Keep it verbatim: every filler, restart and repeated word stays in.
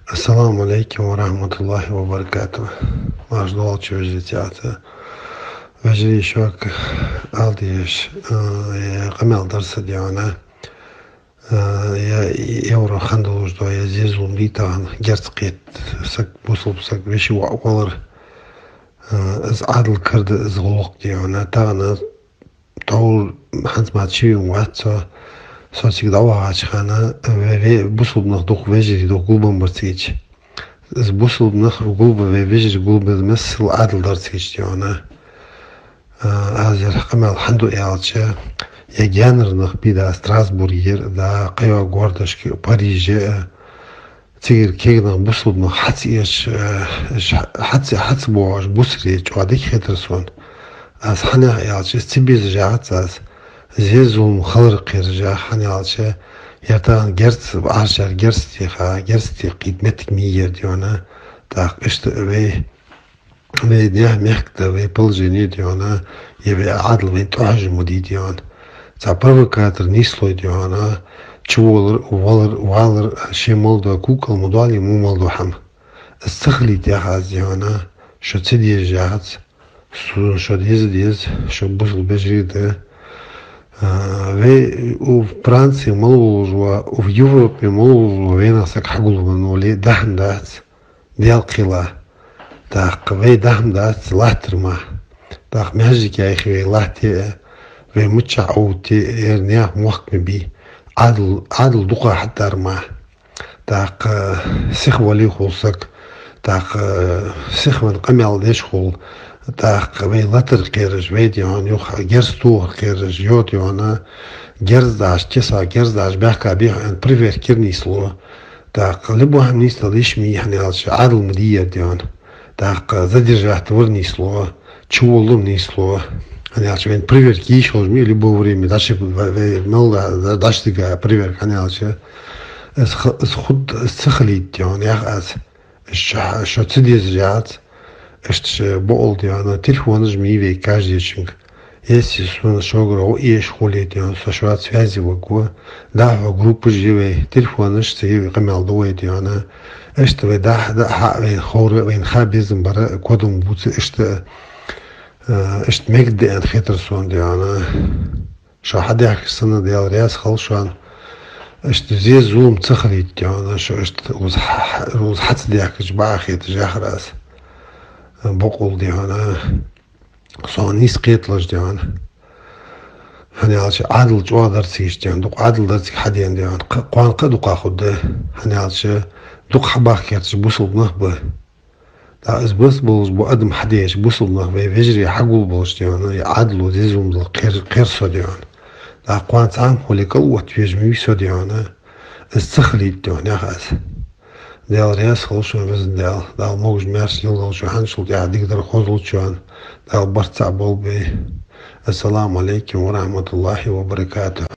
Ассаламу Ӏалайкум ва рахьматуллахӀи ва баракатухӀ. Марша дола вежарий, цхьацца вежарий шуга ала дезаш, э, е къамаьл дар са, дий хьона. Э, е, е евро хьан долаш да, е зе-зулам дий тахан, герз кхет саг, бусалба саг, веший воӀ валар, э, из Ӏадал кара да, из гӀулакх, дий хьона. Тахан тхьовра хӀанз мара ши ю вац со, со цига дӀавахача хана, ве, ве, бусалба нах дукха, вежарий дукха гулбенна бар цига. Из бусалба нах гулбенна, ве, вежарий гулбенна, массайола Ӏадал дар цига, дий хьона. А, аз ер къамаьл хьан ду аьлча, е гаьнара нах бий да Страсбургера, да, кхыйола гӀалгӀашка, Париже, а, цигара кагий нах, бусалба нах хьаца эш, э, ш-, хьаца, хьаца бохаш бусалба чӀоагӀа дика хетар сона. Аз хьанах аьлча, из ца безаш яхац аз, зе-зулам хилар кхераш я, хьанах аьлча, ер тахан герз, Ӏаршара герз теха, герз текхийта моттиг ма йий ер, дий хьона. ТӀаккха иштта вай, вай наьха мехка да, вай положени, дий хьона, е вай Ӏадал вайна тӀахьожа ма дий, дий хьона. Цхьа провокатор нийслой, дий хьона, чувалар, валар, валар, ше мел дола кукал ма доалий, во мел дола хӀама. Из ца хилийта яхац аз, дий хьона, шо ца дезаш яхац, сона шо деза деза, шо бусалба вежарий да. А, вай у Франце мел волаш ва, у Европе мел волаш ва, вайнах саг хьагулбенна вале, дахьа дац, Даьла кхела. ТӀаккха вай дахьа дац латтар мара. ТӀаккха маьждиге яхе вай латте а, вай миччахьа овтте а, ер наьха мохк ма бий. Ӏадал, Ӏадал дукха хьадар мара. ТӀаккха сиха валийхул саг, тӀаккха сиха венна къамаьл деш хул, тӀаккха вай латар кхераш, вай, дий хьона, юха герз тохар кхераш, йота йона, герз даш, кеса герз даш, баьхка бий хьона, проверка кхер нийслу. ТӀаккха либо хӀама нийсдала йиш ма йий, хьанах аьлча, Ӏадал ма дий ер, дий хьона. ТӀаккха задержать вар нийслу, чувалар нийслу. ХӀанз аьлча вайна проверка йиш йолаш ма йий, любое время, даже вай, вай мел да, да, даш дика проверка, хӀанз аьлча. Из х-, из хургда, из ца хилийта, дий хьона, ях аз. Из шо, шо ца дезаш яц. Иштта шо бокъал, дий хьона, телефонаш ма йий вай каждыйчунга. Если сона шугара гӀо эш хуле, дий хьона, со шоца связе варгва. ДӀахо группаш я вай, телефонаш ца я вай, къамаьл ду вай, дий хьона. Иштта вай дӀа-, дӀа-, хьа вайна ховра, вайна ха безам бара, кодам бувца, иштта, э, иштта мегаргда аьнна хетар сона, дий хьона. Шо хьадаьхкача санна, Даьла раьза хилва шоана. Иштта зе-зулам ца хилийта, дий хьона, шо иштта укхаза хьа-, хьа-, укхаза хьа ца даьхкача бакъахьа хеташ яхар аз. Бокъал, дий хьона. Сона нийса кхеталаш, дий хьона. ХӀанз аьлча Ӏадал чӀоагӀа дар цига, дий хьона, дукха Ӏадал дар цига хьадена, дий хьона. Кх-, кхоана кхы а дукха хургда, хӀанз аьлча дукха хьабахка гӀерташ бусалба нах ба. ТӀаккха из бусалба болаш бола адам хьадеш, бусалба нах вай вежарий хьагулбенна болаш, дий хьона, е Ӏадало, зе-зуламзал кхер-, кхер со, дий хьона. ТӀаккха кхоана цхьа хӀама хуле кӀал отта везаш ма вий со, дий хьона. Из ца хилийта, дий хьона, ях аз. Даьла раьза хилва шоана, везан Даьла. Дала могаш-маьрша леладолда шо, хьанал тӀехьа дикадар хозлу шоана. Дала барт цхьа болба вай. Ассаламу Ӏалайкум ва рахьматуллахӀи ва баракатухӀ.